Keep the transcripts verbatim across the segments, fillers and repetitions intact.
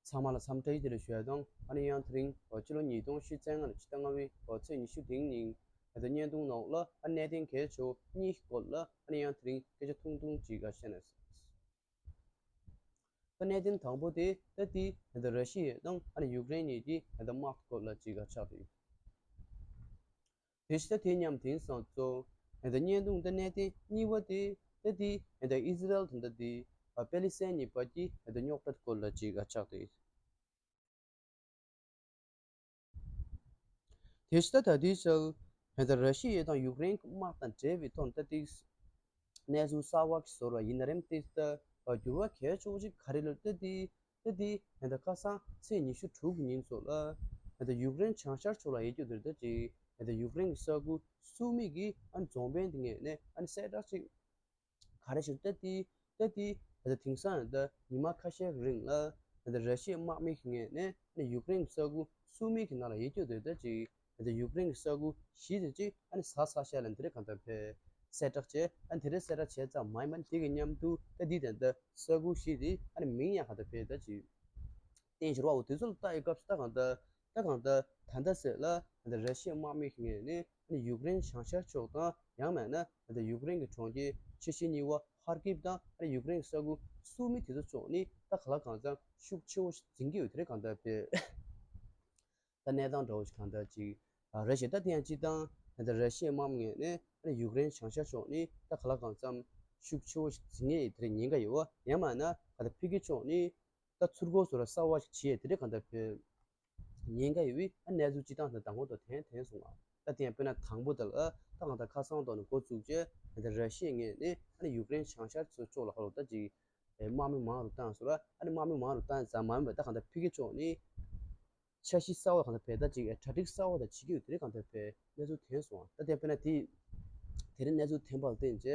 ཚང་མ་ལ་འཚམས་འདྲི་བདེ་ལེགས་ཞུ་ཡ་དང་། ཨ་ནི་ཡང་དེ་རིང་ཕྱི་ལོ་ཉིས་སྟོང་ཉི་ཤུ་རྩ་ལྔ་ལོའི་ཕྱི་ཟླ་ལྔ་པའི་ཚེས་ཉི་ཤུ་རྩ་གཉིས་ཉིན་ད་ལྟ་བརྙན་ཐུང་ནང་ལ་ཨ་གནད་དོན་གལ་ཆེ་བ་གཉིས་ཀྱི་སྐོར་ལ་ཨ་ནི་ཡང་དེ་རིང་སྐད་ཆ་ཐུང་ཐུང་ཅིག་ཨ་བཤད་ན། ད་གནད་དོན་དང་པོ་དེ་ད་ལྟའི་ད་ལྟ་ར་ཤི་ཡ་དང་ཨ་ནི་ཡུཀ་རེན་གཉིས་ཀྱི་ད་ལྟ་དམག་སྐོར་ལ་ཅིག་ཨ་ཆགས་ཏེ་ཡོད། དེ་བཞིན་ད་དེ་མཉམ་དེང་སང་གཙོ་ད་ལྟ་བརྙན་ཐུང་ད་གནད་དོན་གཉིས་པ་དེ་ད་ལྟའི་ད་ལྟ་ཨི་ཟི་རལ་དང་ད་ལྟའི་ཨ་པེ་ལི་སི་ཐན་གཉིས་བར་གྱི་ད་ལྟ་རྙོག་དྲ་སྐོར་ལ་ཅིག་ཨ་ཆགས་ཏེ་ཡོད། དེ་བཞིན་ད་ད་ལྟའི་ཆར་ད་ལྟ་ར་ཤི་ཡ་དང་ཡུཀ་རེན་གྱི་དམག་དང་འབྲེལ་བའི་ཐོག་ད་ལྟའི་གནས་ཚུལ་གསར་བ་ཞིག་བཟོ་ར་ཡིན་ན་རེད་དེ་ད་འགྱུར་བ་གལ་ཆེ་བོ་ཞིག་ག་རེ་ལབ་ད་ལྟའི་ད་ལྟའི་ད་ལྟ་ཁ་སང་ཚེས་ཉི་ཤུ་དྲུག་གི་ཉིན་ཚོ་ལ་ད་ལྟ་ཡུཀ་རེན་བྱང་ཤར་ཕྱོགས་ལ་ཡོད་རྒྱུ་དེ་ད་ཅིག་ད་ལྟ་ཡུཀ་རེན་གྱི་ས་ཁུལ་སུ་མི་གི་ཨ་ནི་རྫོང་དཔོན་དེ་ངོས་ནས་ཨ་ནི་གསལ་བསྒྲགས་ཅིག་ག་རེ་ཞིག་ད་ལྟའི་ད་ལྟའི་ད་ལྟ་དེང་སང་ད་ཉི་མ་ཁ་ཤས་རིང་ལ་ད་ལྟ་ར་ཤི་ཡའི་དམག་མི་གི་ངོས་ནས་ཨ་ནི་ཡུཀ་རེན་གྱི་ས་ཁུལ་སུ་མི་གི་ནང་ལ་ཡོད་རྒྱུ་དེ་ད་ཅིག་ད་ལྟ་ཡུཀ་རེན་གྱི་ས་ཁུལ་བཞི་དེ་ཅིག་ཨ་ནི་ཟ་ཚར་ཤག་ལབ་འདི་རེད་གང་ལྟར་ཕེ་གསལ་བསྒྲགས་བྱས། ཨ་ནི་དེ་རིང་གསལ་བསྒྲགས་བྱས་ཙམ་མ་ཡིན་པ་ནི་དེ་གི་མཉམ་དུ་ད་ལྟའི་ད་ལྟ་ས་ཁུལ་བཞི་དེ་ཨ་ནི་མིང་ཡང་གང་ལྟར་ཕེ་ད་ཅིག་བསྟན་བཞག་རེད་བ། འོ་དེ་ཚོ་ལ་ལྟ་ཡི་སྐབས་སུ་ད་གང་ལྟར་ད་གང་ལྟར་ད་ལྟ་ཟེར་ལ་ད་ལྟ་ར་ཤི་ཡའི་དམག་མི་གི་ངོས་ནས་ཨ་ནི་ཡུཀ་རེན་བྱང་ཤར་ཕྱོགས་དང་ཡང་མིན་ན་ད་ལྟ་ཡུཀ་རེན་གྱི་གྲོང་ཁྱེར་ཆེ་ཤོས་གཉིས་པ་ཧར་ཀིབ་དང་ཨ་ནི་ཡུཀ་རེན་གྱི་ས་ཁུལ་སུ་མི་དེ་ཚོ་ཕྱོགས་ནས་ད་ག་ལ་གང་འཚམ་ཤུགས་ཆེ་བོ་ཞིག་འཛིན་གྱི་ཡོད་དེ་རེད་གང་ལྟར་ཕེ། ད་གནས་སྟངས་འདྲ་བོ་ཞིག་གང་ལྟར་ཅིག་ཨ་རེད་ཤག་ད་དེ་ཡང་སྤྱིར་བཏང་ད་ལྟ་ར་ཤི་ཡའི་དམག་མི་ངོས་ནས་ཨ་ནི་ཡུཀ་རེན་བྱང་ཤར་ཕྱོགས་ནས་ད་ག་ལ་གང་འཚམ་ཤུགས་ཆེ་བོ་ཞིག་འཛིན་ངེས་དེ་རེད་ཉེན་ཁ་ཡོད་བ། ཡང་མིན་ན་ག་ད་ཕི་གི་ཕྱོགས་ནས་ད་ཚུར་རྒོལ་བཟོ་ར་གསར་བ་ཞིག་བྱེད་དེ་རེད་གང་ལྟར་ཕེ་ཉེན་ཁ་ཡོད་བའི་ཨ་གནས་ཚུལ་སྤྱིར་བཏང་ད་མདང་དགོང་དུ་ཐོན་ཐོན་སོང་ང་། ད་དེ་ཡང་དཔེར་ན་དང་པོ་དེ་ལ་ད་གང་ལྟར་ཁ་སང་ཐོག་ནས་འགོ་བཙུགས་རྗེས་ད་ལྟ་ར་ཤི་ཡའི་ངོས་ནས་ཨ་ནི་ཡུཀ་རེན་བྱང་ཤར་ཕྱོགས་ལ་ཧ་ལོ་ད་ཅིག་དམག་མི་མང་རུ་བཏང་སོང་ར། ཨ་ནི་དམག་མི་མང་རུ་བཏང་ཙམ་མ་ཡིན་པར་ད་གང་ལྟར་ཕི་གི་ཕྱོགས་ནས་འཆར་གཞི་གསར་བ་གང་ལྟར་ཕེ་ད་ཅིག་གྲ་སྒྲིག་གསར་བ་དང་བྱེད་ཀྱི་ཡོད་དེ་རེད་གང་ལྟར་ཕེ་གནས་ཚུལ་ཐོན་སོང་། ད་དེ་དཔེར་ན་དེ་དེ་རིང་གནས་ཚུལ་ཐོན་པ་ལ་བརྟེན་བྱས་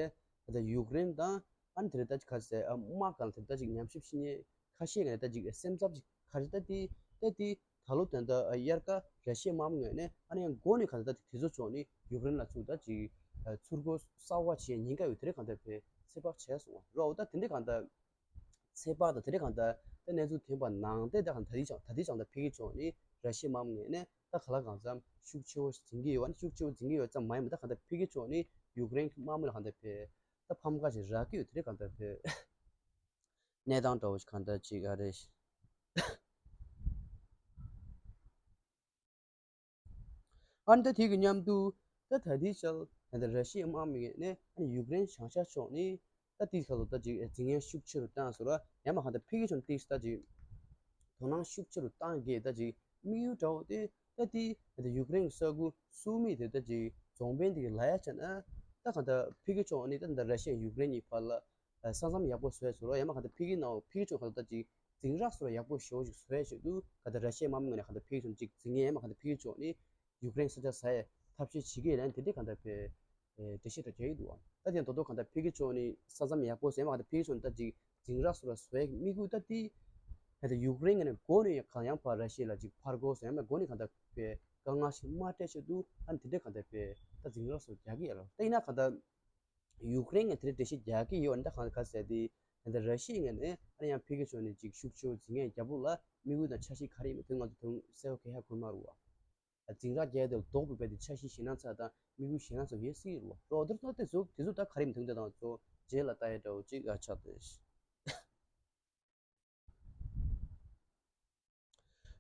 ད་ལྟ་ཡུཀ་རེན་དང་ཨ་ནི་དེ་རིང་ད་ཅིག་ག་རེ་ཟེར་ཨ་དམག་སྒང་ལ་དེ་ད་ཅིག་ཉམས་ཞིབ་བྱེད་མཁན་ཁ་ཤས་ཀྱི་ད་ཅིག་སེམས་འཚབ་ཅིག་ག་རེ་ད་དེ་ད་དེ་ད་ལོ་དོན་དག་དབྱར་ཁ་ར་ཤི་ཡའི་དམག་མི་ངོས་ནས་ཨ་ནི་ཡང་འགོ་ནས་གང་ལྟར་ད་དེ་ཚོ་ཕྱོགས་ནས་ཡུཀ་རེན་ལ་ཚུར་ད་ཅིག་ཚུར་རྒོལ་གསར་བ་བྱེད་ཉེན་ཁ་ཡོད་དེ་རིང་གང་ལྟར་ཕེ་ཚོད་དཔག་བྱས་སོང་བ་རོ། ད་དེ་འདྲའི་གང་ལྟར་ཚོད་དཔག་དང་དེ་འདྲའི་གང་ལྟར་ད་གནས་ཚུལ་ཐོན་པ་ནང་བསྟན་ད་གང་ད་ལྟའི་ཅང་ད་ལྟའི་ཅང་ད་ཕི་གི་ཕྱོགས་ནས་ར་ཤི་ཡའི་དམག་མི་ངོས་ནས་ད་ག་ལ་གང་འཚམ་ཤུགས་ཆེ་བོ་འཛིན་གྱི་ཡོད་བ་ནི་ཤུགས་ཆེ་བོ་འཛིན་གྱི་ཡོད་ཙམ་མ་ཡིན་པ་ད་གང་ལྟར་ཕི་གི་ཕྱོགས་ནས་ཡུཀ་རེན་གྱི་དམག་མི་ལ་གང་ལྟར་ཕེ་ད་ཕམ་ཁ་ཞིག་རག་གི་ཡོད་དེ་རིང་གང་ལྟར་ཕེ། གནས་སྟངས་འདྲ་བོ་ཞིག་གང་འདྲ་ཅིག་ཨ་རེད། ཨ་ནི་ད་དེ་གི་མཉམ་དུ་ད་ད་ལྟའི་ཆར་ད་ལྟ་ར་ཤི་ཡའི་དམག་མི་ངོས་ནས་ཨ་ནི་ཡུཀ་རེན་བྱང་ཤར་ཕྱོགས་ནས་ད་ཏིག་ཁ་ལོ་ད་ཅིག་འཛིང་ཡས་ཤུགས་ཆེ་རུ་བཏང་སོང་ར། ཡང་མ་གང་ད་ཕི་གི་ཕྱོགས་ཏིག་ད་ཅིག་དོ་སྣང་ཤུགས་ཆེ་རུ་བཏང་གི་ད་ཅིག་དམིགས་ཡུལ་འདྲ་བོ་དེ་ད་ཏིག་ད་ཡུཀ་རེན་གྱི་ས་ཁུལ་སུ་མི་དེ་ད་ཅིག་རྫོང་དཔོན་དེ་གི་ལ་ཡ་བྱས་ན་ད་གང་ད་ཕི་གི་ཕྱོགས་ནས་ད་ད་ར་ཤི་ཡ་ཡུཀ་རེན་གཉིས་བར་ལ་ས་མཚམས་ཡག་པོ་བཟོས་ཟེར་རོ། ཡང་མ་གང་ལྟར་ཕི་གི་ནང་ཕི་གི་ཕྱོགས་གང་ལྟར་ཅིག་འཛིང་རགས་སུ་ཡག་པོ་ཞེ་པོ་ཞིག་བཟོས་བྱས་འདུག་གང་ལྟར་ར་ཤི་ཡའི་དམག་མི་ངོས་ནས་གང་ལྟར་ཕི་གི་ཕྱོགས་ཅིག་འཛིང་ངེས་ཡང་མ་གང་ལྟར་ཕི་གི་ཕྱོགས་ནས་ཡུཀ་རེན་ས་ཆ་ཟ་ཡས་ཐབས་ཤེས་བྱེད་ཀྱི་ཡོད་ལན་དེ་འདྲའི་གང་ལྟར་ཕེ་འགྲེལ་བཤད་འདྲ་རྒྱག་གི་འདུག་ད་དེ་ཡང་དོ་དོ་གང་ལྟར་ཕི་གི་ཕྱོགས་ནས་ས་མཚམས་ཡག་པོ་བཟོས་ཡང་མ་གང་ལྟར་ཕི་གི་ཕྱོགས་ནས་ད་ཅིག་འཛིང་རགས་སུ་བཟོ་ཡས་དམིགས་ཡུལ་ད་དེ་གང་ལྟར་ཡུཀ་རེན་ངོས་ནས་འགོ་ནས་གང་ཡང་ཕར་ར་ཤི་ཡ་ལ་ཅིག་ཕར་རྒོལ་བཟོ་ཡང་མ་འགོ་ནས་གང་ལྟར་ཕེ་དཀའ་ངལ་ཞིག་མ་སྤྲད་བྱས་འདུག་ཨ་ནི་དེ་འདྲའི་གང་ལྟར་ཕེ་ད་འཛིང་རགས་སུ་རྒྱག་གི་ཡོད་རོ། ད་ཡིན་ན་གང་ལྟར། ཡུཀ་རེན་ངས་དེ་རིང་འགྲེལ་བཤད་རྒྱག་གི་ཡོད་ནི་ད་གང་ག་ཟེར་ཏེ། ད་ལྟ་ར་ཤི་ཡའི་ངོས་ནས་ཨ་ནི་ཡང་ཕ་གི་ཕྱོགས་ནས་ཅིག་ཤུགས་ཆེ་བོ་འཛིང་ཡས་རྒྱབ་ལོགས་ལ་དམིགས་ཡུལ་དང་འཆར་གཞི་ག་རེ་ཡིན་མིན་དེ་ང་ཚོ་དོན་གསལ་པོ་གང་ཡང་གོ་མ་རུང་བ། འཛིང་རགས་རྒྱག་དེ་ལྡོག་པའི་བས་དེ་འཆར་གཞི་གཞན་སྣ་ཚོགས་དང་དམིགས་ཡུལ་གཞན་སྣ་ཚོགས་ཡོད་སྲིད་རུང་བ། རོགས་དེ་ཚོ་དེ་ཚོ་དེ་ཚོ་ད་ག་རེ་ཡིན་མིན་དེ་ང་ཚོ་རྗེས་ལ་ལྟ་ཡས་འདྲ་བོ་ཅིག་ཨ་ཆགས་ཏེ།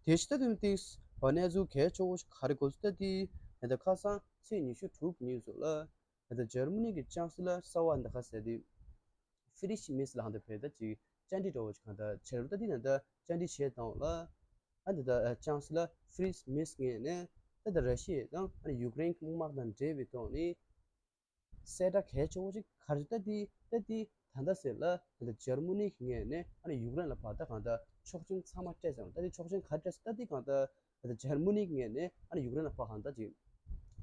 དེ་ཕྱི་ད་དུང་ཏིག་གནས་ཚུལ་གལ་ཆེ་བོ་ཞིག་ག་རེ་གོ་ཚུལ་ལྟ་དུས། ད་ལྟ་ཁ་སང་ཚེས་ཉི་ཤུ་དྲུག་ཉིན་ཚོ་ལ་ད་ལྟ་འཇར་མ་ནི་གི་ཅང་སི་ལར་གསར་བ་འདི་ག་ཟེར་དུས་ཧྥི་རི་ཤི་མེར་ལ་ཧང་ད་བོད་ད་ཅིག་བཅར་འདྲི་འདྲ་བོ་ཞིག་གང་ད་བྱས་རུ་ད་དེ་ནང་ད་བཅར་འདྲི་བྱས་དང་ལ་ཨ་ད་ད་ཅང་སི་ལར་ཧྥི་རི་ཤི་མེར་ངོས་ནས་ད་ད་ར་ཤི་ཡ་དང་ཨ་ནི་ཡུཀ་རེན་གྱི་དམག་དང་འབྲེལ་བའི་ཐོག་ནས། གསལ་བསྒྲགས་གལ་ཆེ་བོ་ཞིག་ག་རེ་ད་དེ་ད་དེ་ད་ལྟ་ཟེར་ལ་ད་ལྟ་འཇར་མ་ནི་གི་ངོས་ནས་ཨ་ནི་ཡུཀ་རེན་ལ་ཕར་ད་གང་ད་ཆོག་མཆན་ཚང་མ་སྤྲད་ཟེར་ད་དེ་ཆོག་མཆན་ག་རེ་སྤྲད་ཟེར་ད་དེ་གང་ད་ད་ལྟ་འཇར་མ་ནི་གི་ངོས་ནས་ཨ་ནི་ཡུཀ་རེན་ལ་ཕར་གང་ད་ཅིག་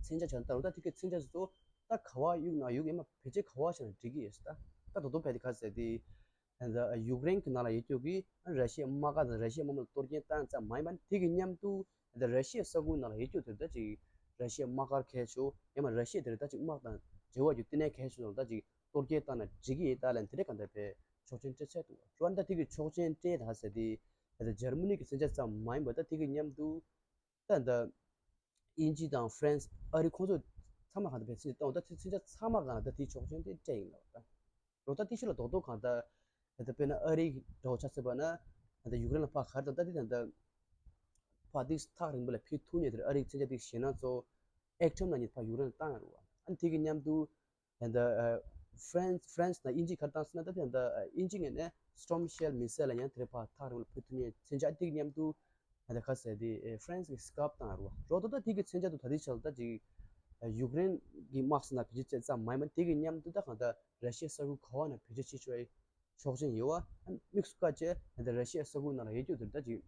མཚོན་ཆ་བྱས་ད་རུང་ད་དེ་གི་མཚོན་ཆ་ཚོ་ད་ག་བ་གཡུག་ན་གཡུག་ཡིན་མ་བེད་སྤྱོད་ག་བ་བྱས་ན་འགྲིག་གི་ཡོད་ཟེར། ད་ད་དོ་དོ་བས་དེ་ག་ཟེར་དེ། ད་ཡུཀ་རེན་གྱི་ནང་ལ་ཡོད་རྒྱུ་གི་ར་ཤི་ཡའི་དམག་སྒར་དང་ར་ཤི་ཡའི་དམག་མི་ལ་གཏོར་སྐྱོན་བཏང་ཙམ་མ་ཡིན་པར་དེ་གི་མཉམ་དུ་ད་ར་ཤི་ཡའི་ས་ཁུལ་ནང་ལ་ཡོད་རྒྱུ་དེ་ད་ཅིག་ར་ཤི་ཡའི་དམག་སྒར་གལ་ཆེ་ཡང་མ་ར་ཤི་ཡ་དེ་རིང་ད་ཅིག་དམག་དང་འབྲེལ་བ་རྒྱུ་བསྟི་གནས་གལ་ཆེ་དང་ད་ཅིག་གཏོར་སྐྱོན་བཏང་ན་འགྲིག་གི་ཡིན་ད་ལན་དེ་འདྲ་གང་ལྟར་བས་ཆོག་མཆན་སྤྲད་ཚར་འདུག་རོ། ཨ་ནི་ད་དེ་གི་ཆོག་མཆན་སྤྲད་ད་ཟེར་དེ་ ད་ལྟ་འཇར་མ་ནི་གི་མཚོན་ཆ་ཙམ་མ་ཡིན་པར་ད་དེ་གི་མཉམ་དུ་ད་ད་དབྱིན་ཇི་དང་ཧྥ་རན་སི་ཨ་རི་ཁོང་ཚོ་ཚང་མ་གང་ལྟར་ཕར་མཚོན་ཆ་བཏང་། ད་མཚོན་ཆ་ཚང་མ་གང་ལ་ད་དེའི་ཆོག་མཆན་དེ་སྤྲད་ཡིན་ལབ་ད། རོ་ད་དེ་ཤུ་ལ་རྡོག་རྡོག་གང་ལྟར་ད་ད་དཔེར་ན་ཨ་རི་འདྲ་བོ་ཆ་བཞག་པ་ན་ད་ད་ཡུཀ་རེན་ལ་ཕར་ག་རེ་དང་ད་དེ་ད་ད་ཕར་དེ་ཐག་རིང་པོ་ལ་ཕེབས་ཐུབ་མཁན་དེར་ཨ་རིའི་མཚོན་ཆ་དེ་ཞེད་སྣང་གཙོ་བོ་ཨེག་ཊམ་ལབ་མཁན་ཕར་ཡུཀ་རེན་ལ་བཏང་ཡོད་རེད་བ། ཨ་ནི་དེ་གི་མཉམ་དུ། ད་ལྟ་ཧྥ་རན་སི་ཧྥ་རན་སི་དང་དབྱིན་ཇི་ག་རེ་བཏང་ཟེར་ན། ད་ལྟ་དབྱིན་ཇི་ངོས་ནས་སི་ཊོམ་ཤེལ་མི་སེལ་ལ་ཡང་དེ་རིང་ཕར་ཐག་རིང་ལ་ཕུལ་ཐུབ་མཁན་མཚོན་ཆ་དེ་གི་མཉམ་དུ་ད་ལྟ་ག་ཟེར་དེ་ཧྥ་རན་སི་གི་སི་ཀར་ཕི་བཏང་རེད་བ། རོ་ད་ད་དེ་གི་མཚོན་ཆ་དེ་ད་ལྟའི་ཆར་ད་ཅིག་ཡུཀ་རེན་གྱི་དམག་ཟེར་ན་བེད་སྤྱོད་བྱས་ཙམ་མ་ཡིན་པ་དེ་གི་མཉམ་དུ་ད་གང་ལྟར་ར་ཤི་ཡའི་ས་ཁུལ་ག་བ་ན་བེད་སྤྱོད་བྱེད་ཆོག་པའི་ཆོག་མཆན་ཡོད་བ། དམིགས་སུ་བཀར་བྱས་ད་ལྟ་ར་ཤི་ཡའི་ས་ཁུལ་ནང་ལ་ཡོད་རྒྱུ་དེ་ད་ཅིག་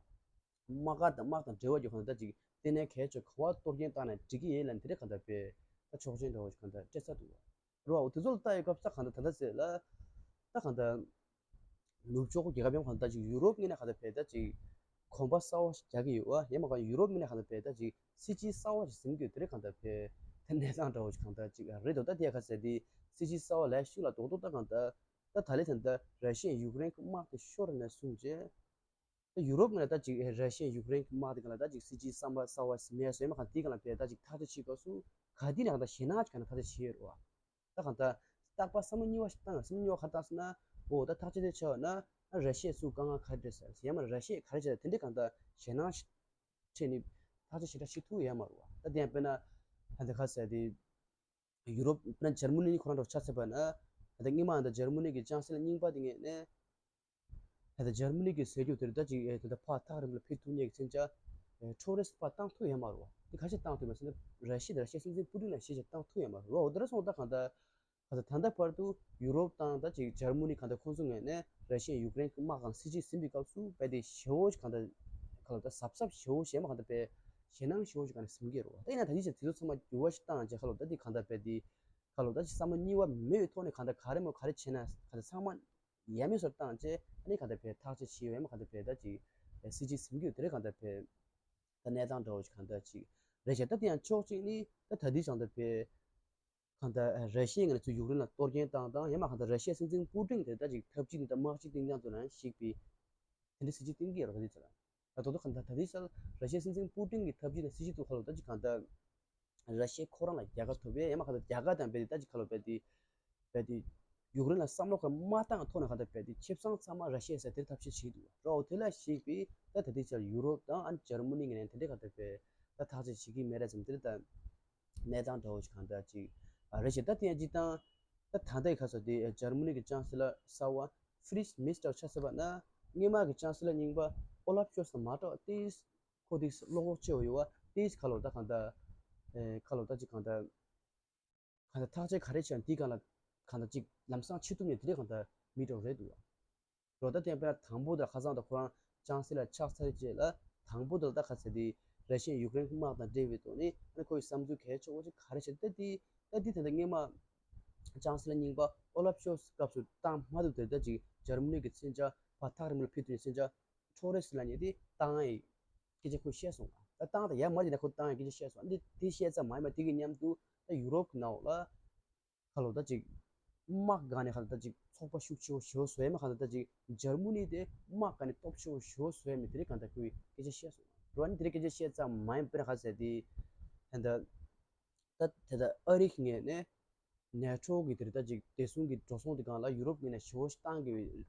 དམག་སྒར་དང་དམག་དང་འབྲེལ་བ་ཡོད་གང་ལྟར་ད་ཅིག་ལྟེ་གནས་གལ་ཆེ་ག་བ་གཏོར་སྐྱོན་བཏང་ན་འགྲིག་གི་ཡིན་ལབ་དེ་འདྲ་གང་ལྟར་དཔེ་ད་ཆོག་མཆན་འདྲ་བོ་ཞིག་གང་ལྟར་སྤྲད་ཚར་འདུག་བ། རོ་དེ་ཚོ་ལ་ལྟ་ཡོད་སྐབས་ད་གང་ལྟར་ད་ལྟ་ཟེར་ལ་ད་གང་ལྟར་ནུབ་ཕྱོགས་རྒྱལ་ཁབ་ཡོངས་གང་ལྟར་ཅིག་ཡུ་རོབ་ངོས་ནས་གང་ལྟར་དཔེ་ད་ཅིག་གོམ་པ་གསར་བ་ཞིག་རྒྱག་གི་ཡོད་བ། ཡང་མ་གང་ཡུ་རོབ་ངོས་ནས་གང་ལྟར་དཔེ་ད་ཅིག་སྲིད་ཇུས་གསར་བ་ཞིག་འཛིན་གྱི་ཡོད་དེ་འདྲ་གང་ལྟར་དཔེ་ད་གནས་སྟངས་འདྲ་བོ་ཞིག་གང་ལྟར་ཅིག་རེད་འདུག་ད་དེ་ག་ཟེར་དེ་སྲིད་ཇུས་གསར་བ་ལས་ཤུགས་ལ་རྡོག་རྡོག་ད་གང་ལྟར་ད་ད་ལས་ད་ལྟ་ར་ཤི་ཡས་ཡུཀ་རེན་གྱི་དམག་དེ་ཤོར་ནས་བཟུང་རྗེས། ད་ཡུ་རོབ་ནས་ད་ཅིག་ར་ཤི་ཡ་ཡུཀ་རེན་གྱི་དམག་དེ་ག་ལ་ད་ཅིག་སྲིད་ཇུས་བསམ་པ་གསར་བ་ཞིག་མེད་སོང་ཡང་མ་གང་དེ་ག་ལ་བས་ད་ཅིག་ཐག་གཅོད་བྱེད་སྐབས་སུ་ག་དུས་ནས་གང་ལྟར་ཞེད་སྣང་ཅིག་ག་ནས་ཐག་གཅོད་བྱེད་ཡོད་རེད་བ། ད་གང་ལྟར་རྟག་པར་བསམ་བློ་གཉིས་པ་ཞིག་བཏང་། བསམ་བློ་གཉིས་པ་ག་རེ་བཏང་ཟེར་ན། འོ་ད་ཐག་གཅོད་དེ་བྱས་པ་ན་ཨ་ར་ཤི་ཡས་སུ་དཀའ་ངལ་ག་རེ་འཕྲད་ཟེར་ཡང་མ་ར་ཤི་ཡས་ག་རེ་བྱས་དེ་འདྲའི་གང་ལྟར་ཞེད་སྣང་ཞིག་འཕྲད་ནས་ཐག་གཅོད་ཞེ་དྲག་བྱེད་ཐུབ་ཡོད་མ་རེད་བ། ད་དེ་ཡང་དཔེར་ན་ད་ལྟ་ག་ཟེར་དེ། ཡུ་རོབ་དཔེར་ན་འཇར་མ་ནི་ཁོ་རང་འདྲ་བོ་ཆ་བཞག་པ་ན། ད་ལྟ་སྔོན་མ་ད་འཇར་མ་ནི་གི་ཅང་སི་ལར་རྙིང་པ་དེ་ངོས་ནས། ད་ལྟ་འཇར་མ་ནི་གི་ཟེར་རྒྱུ་དེར་ད་ཅིག་ཨེ་ད་ལྟ་ཕར་ཐག་རིང་ལ་ཕེབས་ཐུབ་མཁན་གྱི་མཚོན་ཆ་ཨེ་འཕྲོག་རེས་ཕར་བཏང་ཐུབ་ཡོད་མ་རེད་བ། དེ་ག་ཞིག་བཏང་ཐུབ་མེད་ཟེར་ན། ར་ཤི་ཡ་དང་ར་ཤི་ཡའི་སྲིད་འཛིན་པུ་ཏིན་ལ་ཞེད་ཆེ་བཏང་ཐུབ་ཡོད་མ་རེད་བ། འོ་དེ་འདྲ་སོང་ད་གང་ལྟར་ག་ད་ད་ལྟ་བར་དུ་ཡུ་རོབ་དང་ད་ཅིག་འཇར་མ་ནི་གང་ལྟར་ཁོང་ཚོ་ངོས་ནས་ར་ཤི་ཡ་ཡུཀ་རེན་གྱི་དམག་དང་སྲིད་ཇུས་ཟིན་པའི་སྐབས་སུ་རྦད་དེ་ཞེ་པོ་ཞིག་གང་ལྟར་ག་ལ་ད་གཟབ་གཟབ་ཞེ་པོ་ཞིག་མ་གང་ལྟར་དཔེ་ཞེད་སྣང་ཞེ་པོ་ཞིག་གང་ལྟར་ཟིན་གྱི་རེད་བ། ད་ཡིན་ན་ད་ཅིག་ཅིག་དེ་ཚོ་ཚང་མ་འགྱུར་བ་ཞིག་བཏང་རྗེས་ག་ལ་ད་ཅིག་གང་ལྟར་དཔེ་དེ་ག་ལ་ད་ཅིག་བསམ་བློ་གཉིས་པ་མེད་པའི་ཐོག་ནས་གང་ལྟར་ག་རེ་མོ་ག་རེ་བྱས་ན་གང་ལྟར་ཚང་མ་ཡ་མེད་བཟོ་བཏང་བྱས། ཨ་ནི་གང་ལྟར་དཔེ་ཐག་གཅོད་བྱས་ཡོད་མ་གང་ལྟར་དཔེ་ད་ཅིག་སྲིད་ཇུས་ཟིན་གྱི་ཡོད་དེ་རེད། གང་ལྟར་དཔེ་ད་གནས་སྟངས་འདྲ་བོ་ཞིག་གང་ལྟར་ཅིག་རེད་བྱས། ད་དེ་ཡང་ཕྱོགས་གཅིག་ནི་ད་ད་ལྟའི་གང་ལྟར་དཔེ་གང་ལྟར་ར་ཤི་ཡ་ངོས་ནས་ཚུར་ཡུཀ་རེན་ལ་གཏོར་སྐྱོན་བཏང་དང་ཡང་མ་གང་ལྟར་ར་ཤི་ཡའི་སྲིད་འཛིན་པུ་ཏིན་དེ་ད་ཅིག་འཐབ་ཇུས་འདི་དང་དམག་སྤྱི་སྟེང་ནང་དུ་ནང་ཞིག་པའི་དེ་འདྲ་སྲིད་ཇུས་བསྟན་གྱི་ཡོད་རེད། ག་དེ་ཚོ་ལ། ད་དོ་དོ་གང་ལྟར་ད་ལྟའི་ཆར་ར་ཤི་ཡའི་སྲིད་འཛིན་པུ་ཏིན་གྱི་འཐབ་ཇུས་དང་སྲིད་ཇུས་དེ་ག་ལ་ད་ཅིག་གང་ལྟར་ར་ཤི་ཡ་ཁོ་རང་ལ་རྒྱལ་ཁ་ཐོབ་པའི་ཡང་མ་གང་ལྟར་རྒྱལ་ཁ་དང་རྦད་དེ་ད་ཅིག་ག་ལ་རྦད་དེ་རྦད་དེ་ཡུཀ་རེན་ལ་བསམ་བློ་ག་མ་བཏང་ཐོག་ནས་གང་ལྟར་རྦད་དེ་ཆེ་ཚང་ཚང་མ་ར་ཤི་ཡ་ཟེར་དེར་ཐབས་ཤེས་བྱེད་འདུག་རོ། དེ་ལ་གཞིགས་པའི་ད་ད་ལྟའི་ཆར་ཡུ་རོབ་དང་ཨ་ནི་འཇར་མ་ནི་ངོས་ནས་དེ་འདྲའི་གང་ལྟར་རྦད་ད་ཐག་གཅོད་བྱེད་ཀྱི་མེད་རེད་ཙམ་དེ་འདྲ་ད་གནས་སྟངས་འདྲ་བོ་ཞིག་གང་ལྟར་ཅིག་ཨ་རེད་བྱས། ད་དེ་ཡང་སྤྱིར་བཏང་ད་ད་ལྟའི་ཁ་སོ་དེ་འཇར་མ་ནི་གི་ཅང་སི་ལར་གསར་བ་ཧྥི་རིས་མེར་ཆ་བཞག་པ་ན། སྔོན་མ་གི་ཅང་སི་ལར་རྙིང་པ་ཨོ་ལབ་ཤོལ་ཚ་མ་གཏོགས་ཏིས་ཁོ་ཏིས་བློ་ཁོག་ཆེ་བ་ཡོད་བ། ཏིས་ཁ་ལོ་ད་གང་ལྟར་ཨེ་ཁ་ལོ་ད་ཅིག་གང་ལྟར་གང་ལྟར་ཐག་གཅོད་ག་རེ་བྱས་ན་དེའི་སྒང་ལ་གང་ལྟར་ཅིག་ལམ་སང་བྱེད་ཐུབ་མཁན་དེ་འདྲའི་གང་ལྟར་མི་འདྲ་བོ་རེད་འདུག་བ། རོ་ད་དེ་དཔེར་ན་དང་པོ་དེར་ཁ་སང་དང་ཁོ་རང་ཅང་སི་ལར་ཆགས་ཚར་རྗེས་ལ་དང་པོ་དེར་ད་ག་ཟེར་དེ་ར་ཤི་ཡ་ཡུཀ་རེན་དམག་དང་འབྲེལ་བའི་ཐོག་ནས་ཨ་ནི་ཁོའི་བསམ་ཚུལ་གལ་ཆེ་བོ་ཅིག་ག་རེ་བྱས་ད་དེ་ད་དེ་ད་ལྟ་སྔོན་མ་ཅང་སི་ལར་རྙིང་པ་ཨོ་ལབ་ཤོལ་ཚ་སྐབས་སུ་བཏང་མ་ཐུབ་དེ་ད་ཅིག་འཇར་མ་ནི་གི་མཚོན་ཆ་ཕར་ཐག་རིང་པོ་ལ་ཕུལ་ཐུབ་པའི་མཚོན་ཆ་འཕྲོག་རེས་ལབ་མཁན་དེ་བཏང་ཡས་སྐད་ཆ་ཁོས་བཤད་སོང་། ད་བཏང་ད་ཡ་མ་བྱས་ན་ཁོ་བཏང་ཡས་སྐད་ཆ་བཤད་སོང་། ཨ་ནི་དེ་བཤད་ཙམ་མ་ཡིན་པ་དེ་གི་མཉམ་དུ་ད་ཡུ་རོབ་ཀྱི་ནང་ལ་ཁ་ལོ་ད་ཅིག་དམག་སྒང་ནས་ཁ་ལོ་ད་ཅིག་ཚོགས་པ་ཤུགས་ཆེ་བོ་ཞེ་པོ་བཟོ་ཡས་མ་གང་ལྟར་ད་ཅིག་འཇར་མ་ནི་དེ་དམག་སྒང་ནས་སྟོབས་ཆེ་བོ་ཞེ་པོ་བཟོ་ཡས་མེད་དེ་རིགས་གང་ལྟར་ཁོས་སྐད་ཆ་བཤད་སོང་། རོ་ཨ་ནི་དེ་རིགས་སྐད་ཆ་བཤད་ཙམ་མ་ཡིན་པར་ཁ་ཟེར་དེ་ད་ལྟ་ད་དེ་ད་ཨ་རི་གི་ངོས་ནས་ནེ་ཊོ་གི་དེ་རིགས་ད་ཅིག་བདེ་སྲུང་གི་འགྲོ་སོང་དེ་སྒང་ལ་ཡུ་རོབ་ངོས་ནས་ཞེ་པོ་ཞིག་བཏང་དགོས་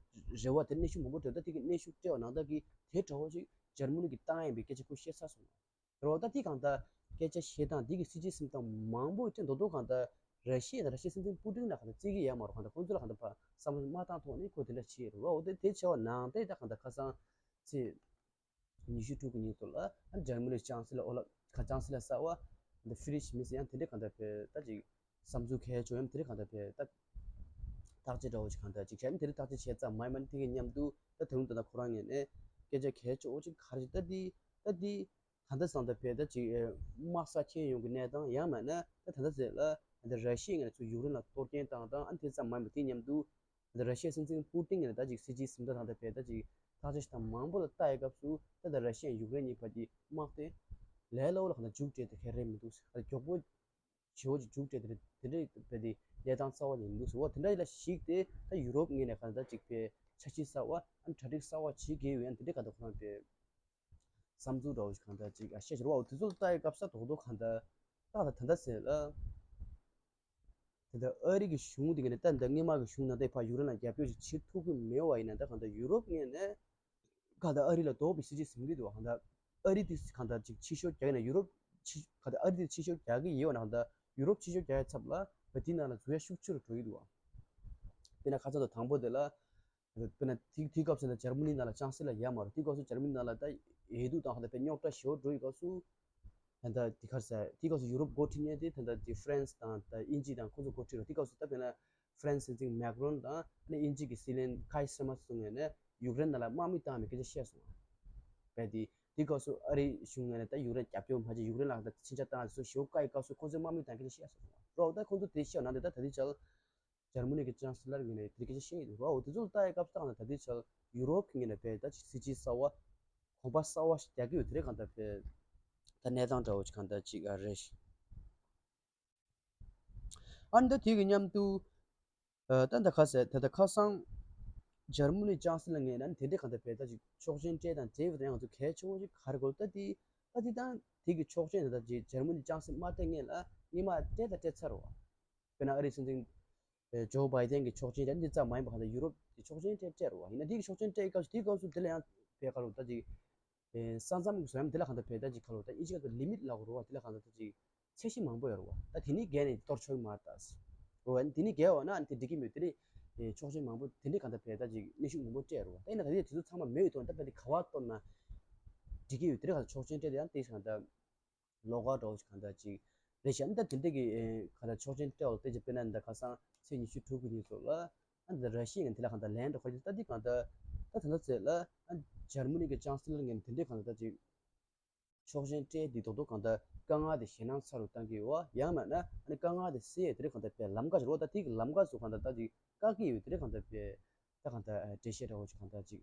པའི་རེ་བ་དེ་གནོན་ཤུགས་མང་པོ་སྤྲད། ད་དེ་གི་གནོན་ཤུགས་སྤྲད་པ་ནང་ལྟར་གྱི་དེ་འདྲ་བོ་ཞིག་འཇར་མ་ནི་གིས་བཏང་ཡས་པའི་སྐད་ཆ་ཁོས་བཤད་ཚར་སོང་། རོ་ད་དེ་གང་ལྟར་སྐད་ཆ་བཤད་སྟངས་འདི་གི་སྲིད་ཇུས་ཟིན་སྟངས་མང་པོ་ཅིག་མདོར་མདོར་གང་ལྟར་ར་ཤི་ཡ་དང་ར་ཤི་ཡའི་སྲིད་འཛིན་པུ་ཏིན་ལ་གང་ལྟར་བརྩི་གི་ཡོད་མ་རེད། གང་ལྟར་ཁོང་ཚོ་ལ་གང་ལྟར་ཕར་བསམ་བློ་མ་བཏང་ཐོག་ནས་ཁོས་དེ་འདྲ་བྱས་རེད་བ། འོ་དེ་དེ་བྱས་པ་ནང་བཞིན་ད་གང་ལྟར་ཁ་སང་ཚེས་ཉི་ཤུ་དྲུག་གི་ཉིན་དུ་ལ་འཇར་མ་ནི་ཅང་སི་ལར་ཨོ་ལ་ཁ་ཅང་སི་ལར་གསར་བ་འདི་ཧྥི་རིས་མེར་ཟེར་ཡང་དེ་འདྲའི་གང་ལྟར་བས་ད་ཅིག་བསམ་ཚུལ་གལ་ཆེ་བོ་ཡང་དེ་འདྲའི་གང་ལྟར་བས་ད་ཐག་གཅོད་འདྲ་བོ་ཞིག་གང་ལྟར་ཅིག་བྱས་ནས་དེ་འདྲའི་ཐག་གཅོད་བྱས་ཙམ་མ་ཡིན་པ་ནི་དེ་གི་མཉམ་དུ་ད་དེ་རིང་ད་ལྟ་ཁོ་རང་ངོས་ནས་སྐད་ཆ་གལ་ཆེ་བོ་ཅིག་ག་རེ་ཞིག་ད་འདི་ད་འདི་གང་ལྟར་བསམ་ད་བས་ད་ཅིག་དམག་ས་ཁྱེར་ཡོང་གི་གནས་སྟངས་ཡང་མིན་ན་ད་ད་ལྟ་ཟེར་ལ་ད་ར་ཤི་ཡའི་ངོས་ནས་ཚུར་ཡུཀ་རེན་ལ་གཏོར་སྐྱོན་བཏང་དང་ཨ་ནི་དེ་ཙམ་མ་ཡིན་པ་དེ་མཉམ་དུ་ད་ར་ཤི་ཡའི་སྲིད་འཛིན་པུ་ཏིན་ངོས་ནས་ད་ཅིག་སྲིད་ཇུས་ཟིན་ཐོ་དང་ད་བས་ད་ཅིག་ཐག་གཅོད་བྱེད་སྟངས་མང་པོ་ལ་ལྟ་ཡི་སྐབས་སུ་ད་ད་ར་ཤི་ཡ་ཡུཀ་རེན་གཉིས་བར་གྱི་དམག་དེ་ལས་སླ་བོ་ལ་གང་ལྟར་མཇུག་སྒྲིལ་ཐུབ་མཁན་རེད་མི་འདུག་ཟེར། མགྱོགས་པོ་ཞེ་པོ་ཅིག་མཇུག་སྒྲིལ་ཐུབ་དེ་འདྲའི་བས་དེ་གནས་སྟངས་རྩ་བ་ཉིད་མི་འདུག་ཟེར་བ། དེ་འདྲ་ཡིན་ལ་གཞིགས་ཏེ་ད་ཡུ་རོབ་ངོས་ནས་གང་ལྟར་ཅིག་བས་ ཁྲ་ཆིལ་གསར་བ་ཨ་ནི་གྲ་སྒྲིག་གསར་བ་བྱེད་དགོས་ཡོད་ཡང་དེ་འདྲའི་ག་ད་ཁོ་རང་པའི་བསམ་ཚུལ་འདྲ་བོ་ཞིག་གང་ལྟར་ཅིག་ཨ་བཤད་བཞག་རེད་བ། འོ་དེ་ཚོ་ལ་ལྟ་ཡི་སྐབས་སུ་རྡོག་རྡོག་གང་ལྟར་ཏག་ཏག་ད་ལྟ་ཟེར་ལ། ད་ལྟ་ཨ་རི་གི་གཞུང་དེ་ག་ནས་ད་ལྟ་སྔོན་མ་གི་གཞུང་ནང་ལྟ་ཕར་ཡུཀ་རེན་ལ་རྒྱབ་སྐྱོར་ཞིག་བྱེད་ཐུབ་ཀྱི་མེད་པ་ཡིན་ན། ད་གང་ལྟར་ཡུ་རོབ་ངོས་ནས་གང་ལྟར་ཨ་རི་ལ་དོགས་པའི་སྲིད་ཇུས་འཛིན་གྱི་འདུག་གང་ལྟར་ཨ་རི་དེ་གང་ལྟར་ཅིག་ཕྱི་ཤོག་རྒྱག་ཡིན་ན་ཡུ་རོབ་ཕྱི་གང་ལྟར་ཨ་རི་དེ་ཕྱི་ཤོག་རྒྱག་གི་ཡོད་ན་གང་ལྟར་ཡུ་རོབ་ཕྱི་ཤོག་རྒྱག་ཡའི་ཚབ་ལ་བ་དེའི་ནང་ལ་འཛུལ་ཡ་ཤུགས་ཆེ་རུ་འགྲོ་གི་འདུག་དཔེར་ན་ཁ་སང་དང་དང་པོ་དེ་ལ། དཔེར་ན་དེ་དེའི་སྐབས་སུ་ད་འཇར་མ་ནི་ནང་ལ་ཅང་སི་ལར་ཡོད་མ་རེད། དེའི་སྐབས་སུ་འཇར་མ་ནི་ནང་ལ་ད་འོས་བསྡུ་དང་ཧ་ད་དཔེ་རྙོག་དྲ་ཞེ་པོ་འགྲོ་ཡི་སྐབས་སུ། ད་ལྟ་དེ་ག་རེ་ཟེར་དེའི་སྐབས་སུ་ཡུ་རོབ་འགོ་ཁྲིད་མཁན་དེ་ད་ལྟ་དེ་ཧྥ་རན་སི་དང་ད་དབྱིན་ཇི་དང་ཁོ་ཚོ་འགོ་ཁྲིད་རེད། དེའི་སྐབས་སུ་ད་དཔེར་ན་ཧྥ་རན་སི་སྲིད་འཛིན་མེག་རོན་དང་ཨ་ནི་དབྱིན་ཇི་གི་སྲིད་བློན་ཀའི་སི་ཊར་མར་སོང་ངས་ནས་ཡུཀ་རེན་ནང་ལ་དམག་མི་བཏང་བའི་སྐད་ཆ་བཤད་སོང་བས། དེ་དེའི་སྐབས་སུ་ཨ་རི་གཞུང་ངོས་ནས་ད་ཡུཀ་རེན་རྒྱབ་སྐྱོར་མ་བྱས། ཡུཀ་རེན་ལ་ད་ཕྱིན་ཆད་བཏང་ཟེར་ཞེ་པོ་བཀའ་ཡི་སྐབས་སུ་ཁོ་ཚོས་དམག་མི་བཏང་སྐད་ཆ་བཤད་སོང་བ་རོགས། ད་ཁོ་ཚོ་དེ་བཤད་ནང་དེ་ད་ད་ལྟའི་ཆར། འཇར་མ་ནི་གི་ཅང་སི་ལར་ངོས་ནས་དེ་སྐད་ཆ་བཤད་ཡོད་འདུག་རོགས། འོ་དེ་ཚོ་ལ་ལྟ་ཡི་སྐབས་སུ་ད་ད་ལྟའི་ཆར་ཡུ་རོབ་ཀྱི་ངོས་ནས་བས་ད་ཅིག་སྲིད་ཇུས་གསར་བ་གོམ་པ་གསར་བ་ཞིག་རྒྱག་གི་ཡོད་དེ་རེད། གང་ལྟར་བས་ད་གནས་སྟངས་འདྲ་བོ་ཅིག་གང་ལྟར་ཅིག་ཨ་རེད། ཨ་ནི་ད་དེ་གི་མཉམ་དུ་ཨ་ད་ད་ཁ་ཟེར་ད་ད་ཁ་སང་འཇར་མ་ནི་ཅང་སི་ལར་ངོས་ནས་དེ་འདྲའི་གང་ལྟར་བས་ད་ཅིག་ཆོག་མཆན་སྤྲད་དང་འབྲེལ་བའི་ད་ང་ཚོ་གལ་ཆེ་བོ་ཅིག་ག་རེ་གོ་ད་དེ་ད་དེ་དང་དེ་གི་ཆོག་མཆན་ད་ད་ཅིག་འཇར་མ་ནི་ཅང་སི་མ་སྤྲད་སྔོན་ལ་སྔོན་མ་སྤྲད་ད་སྤྲད་ཚར་བ། དཔེར་ན་ཨ་རིའི་སྲིད་འཛིན་ཇོ་བྷའི་ཏན་གྱི་ཆོག་མཆན་དེ་འདི་ཙམ་མ་ཡིན་པ་གང་ལྟར་ཡུ་རོབ་ཀྱི་ཆོག་མཆན་སྤྲད་སྤྲད་རོ་བ། ཡིན་ན་དེའི་ཆོག་མཆན་སྤྲད་སྐབས་སུ་དེའི་སྐབས་སུ་དེ་ལ་ཡང་བས་ཁ་ལོ་ད་ཅིག་ས་མཚམས་ཀྱི་བཟོ་ཡམ་དེ་ལ་གང་ལྟར་བས་ད་ཅིག་ཁ་ལོ་ད་ཨིན་ཇི་སྐད་དུ་ལི་མིཊ་ལབ་དགོས་རོ་བ། དེ་ལ་གང་ལྟར་ད་ཅིག་ཚད་གཞི་མང་པོ་ཡོད་རོ་བ། ད་དེ་ནི་བརྒལ་ནས་གཏོར་ཆོག་གི་མ་རེད་ད་རོ་བ། དེ་ནི་བརྒལ་བ་ན་དེ་འགྲིག་གི་མེད། དེ་རེད། ཆོག་མཆན་མང་པོ་དེ་འདྲའི་གང་ལྟར་བས་ད་ཅིག་གནོན་ཤུགས་མང་པོ་སྤྲད་རོ་བ། ད་ཡིན་ན་ད་དེ་དེ་ཚོ་ཚང་མ་མེད་ཡོད་དོ། ད་བས་དེ་ག་བ་གཏོར་ན་འགྲིག་གི་ཡོད། དེ་རེད། གང་ལྟར་ཆོག་མཆན་སྤྲད་དེ་ཡང་དེ་གང་ལྟར། ལོགས་ཀ་འདྲ་བོ་ཞིག་གང་ལྟར་ཅིག་རེད་ཤག་ཨ་ནི་ད་དེ་འདྲ་གི་ཨེ་གང་ལྟར་ཆོག་མཆན་སྤྲད་འོག་དེ་ཅིག་དཔེར་ན་འདི་ཁ་སང་ཚེས་ཉི་ཤུ་དྲུག་གི་ཉིན་སོགས་ལ་ཨ་ནི་ད་ར་ཤི་ཡ་ངས་དེ་ལ་གང་ལྟར་ལན་འགྲོ་ཁ་ཅིག་ད་འདི་གང་ལྟར་ད་ད་ལྟ་ཚེས་ལ་ཨ་ནི་འཇར་མ་ནི་གི་ཅང་སི་ལར་ངས་དེ་འདྲ་གང་ལྟར་ད་ཅིག་ཆོག་མཆན་སྤྲད་འདི་རྡོག་རྡོག་གང་ལྟར་དཀའ་ངལ་དེ་ཞེད་སྣང་ཚ་རུ་བཏང་གི་ཡོད་བ། ཡང་མིན་ན་ཨ་ནི་དཀའ་ངལ་དེ་སེལ་ཡས་དེ་འདྲ་གང་ལྟར་དཔེ་ལམ་ཁ་ཞིག་རོགས། ད་དེ་གི་ལམ་ཁ་སུ་གང་ལྟར་ད་ཅིག་བཀག་གི་ཡོད་དེ་འདྲ་གང་ལྟར་དཔེ། ད་གང་ལྟར་འགྲེལ་བཤད་འདྲ་བོ་ཅིག་གང་ལྟར་ཅིག་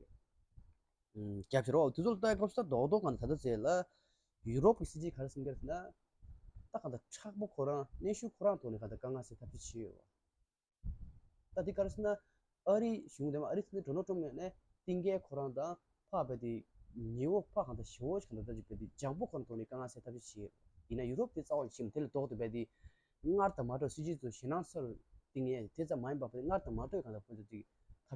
ཨུམ་རྒྱབ་ཀྱི་རོགས། དེ་ཚོ་ལ་ལྟ་སྐབས་སུ་ད་རྡོག་རྡོག་གང་ལྟར་ད་ལྟ་ཟེར་ལ་ཡུ་རོབ་ཀྱི་སྲིད་ཇུས་ག་རེ་སེམས་ཁར་ཟེར་ན། ད་གང་ལྟར་མཁྲེགས་པོ་ཁོ་རང་གནོན་ཤུགས་ཁོ་རང་ཐོག་ནས་གང་ལྟར་དཀའ་ངལ་སེལ་ཐབས་ཤེས་བྱེད་ཡོད། ད་དེ་ག་རེ་ཟེར་ན་ཨ་རིའི་གཞུང་དེ་མ་ཨ་རིའི་སྲིད་འཛིན་ཌོ་ནལ་ཊམ་ངོས་ནས་གཏིང་སྐྱེལ་ཁོ་རང་དང་ཕར་བས་དེ་ཉེ་བོ་ཕར་གང་ལྟར་ཞེ་བོ་ཅིག་གང་ལྟར་ད་ཅིག་བས་དེ་ལྗང་པོ་ཁོ་རང་ཐོག་ནས་དཀའ་ངལ་སེལ་ཐབས་ཤེས་བྱེད་ཡོད། ཡིན་ན་ཡུ་རོབ་དེ་རྩ་བ་ནས་ཤེས་མི་དེ་ལས་ལྡོག་ཏུ་བས་དེ། སྔར་དང་མ་འདྲ་སྲིད་ཇུས་ཚོ་ཞེད་སྣང་ཚ་རུ་གཏིང་ཡས་དེ་ཙམ་མ་ཡིན་པར་སྔར་དང་མ་འདྲ་བའི་གང་ལྟར་ཁོ་ཚོས་